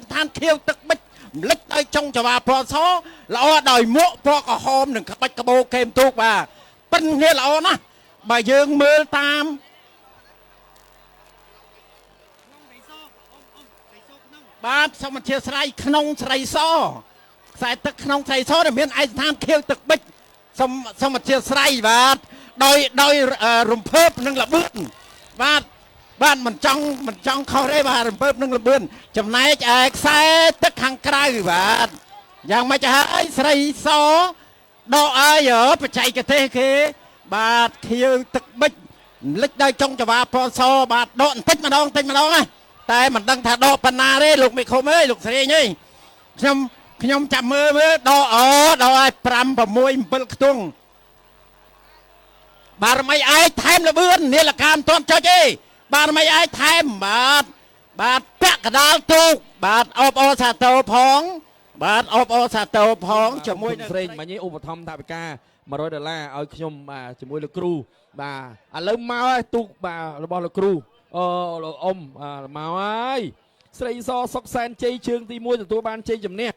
ស្ថានខៀវទឹកបិចលិចដោយចុងចវាពណ៌សល្អដោយមួកពណ៌ក្រហមនិងក្បាច់ក្បូរកេមទូកបាទប៉ិនគ្នាល្អណាស់បើយើងមើលតាមបាទសូមអធិស្ឋានក្នុងស្រីសខ្សែទឹកក្នុងស្រីសដែលមានឯកស្ថានខៀវទឹកបិចសូមអធិស្ឋានបាទដោយរំភើបនិងលបឿនបាទបាទមិនចង់ខុសទេបាទរំភើបនិងលបឿនចំណែកឯខ្សែទឹកខាងក្រៅបាទយ៉ាងម៉េចហើយស្រីសដកឲ្យបច្ចេកទេសគេបាទខៀវទឹកបិចលិចដោយចុងចវាពណ៌សបាទដកបន្តិចម្ដងតិចម្ដងណាតែមិនដឹងថាដកប៉ុណ្ណាទេលោកមេឃុំអើយលោកស្រីអើយខ្ញុំចាំមើលដកដកឲ្យ5 6 7ខ្ទង់បារមីឯងថែមលបឿននីលកាមមិនទាន់ចុចទេបារមីឯងថែមបាទបាទពាក់កដាលទូកបាទអបអរសាទរផងបាទអបអរសាទរផងជាមួយ ស្រេងមិញឧបត្ថម្ភថវិកា100ដុល្លារឲ្យខ្ញុំបាទជាមួយលោកគ្រូបាទឥឡូវមកហើយទូកបាទរបស់លោកគ្រូលោកអ៊ំមកហើយស្រីសសុកសែនជ័យជើងទី1ទទួលបានជ័យជំនះ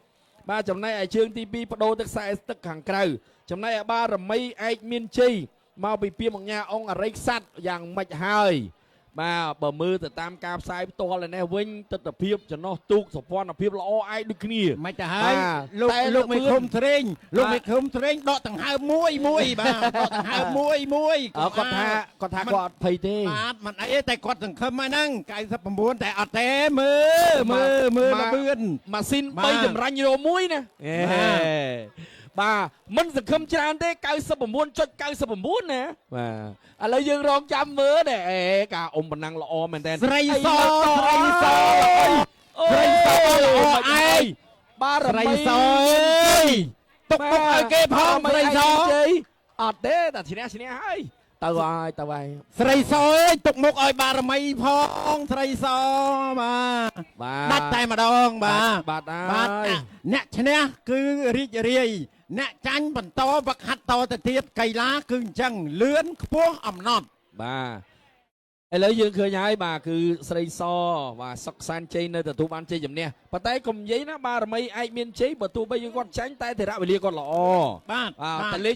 បាទចំណែកឯជើងទី2បដូរទឹកខ្សែទឹកខាងក្រៅចំណែកឯបារមីឯកមានជ័យមកពីពីមង្ញាអង្គអរិយស័តយ៉ាងម៉េចហើយបាទបើមើលទៅតាមការផ្សាយផ្ទាល់ឯនេះវិញទស្សនភាពចំណោះទូកសុភ័ណ្ឌភាពល្អឯកដូចគ្នា មិនទៅហើយលោកមេឃុំត្រេងលោកមេឃុំត្រេងដកដង្ហើមមួយមួយបាទដកដង្ហើមមួយមួយ គាត់ថាគាត់អត់ភ័យទេ បាទមិនអីតែគាត់សង្ឃឹមហ្នឹង99តែអត់ទេមើលមើលមើលលបឿន ម៉ាស៊ីន3ចម្រាញ់រមួយណាបាទមិនសង្ឃឹមច្រើនទេ99.99ណាបាទឥឡូវយើងរងចាំមើលនេះអេការអ៊ំប៉ុណ្ណឹងល្អមែនតើ ស្រីសស្រីសស្រីសល្អឯង បារ ស្រី មី សអើយទុកមុខឲ្យគេផងស្រីស អត់ទេតែឈ្នះឈ្នះហើយទៅហើយទៅហើយ ស្រីសអើយទុកមុខឲ្យបារមីផងស្រីសបាទដាច់តែម្ដងបាទ បាទ បាទអ្នកឈ្នះគឺរីករាយអ្នកចាញ់បន្តវឹកហាត់តទៅទៀតកីឡាគឺអញ្ចឹងលឿនខ្ពស់អំណត់ បាទឥឡូវយើងឃើញហើយបាទគឺស្រីសបាទសុកសានជ័យនៅទទួលបានជ័យជំនះប៉ុន្តែកុំនិយាយណាបារមីឯកមានជ័យបើទោះបីយើងគាត់ចាញ់តែធរៈវេលាគាត់ល្អ បាទ តែលេង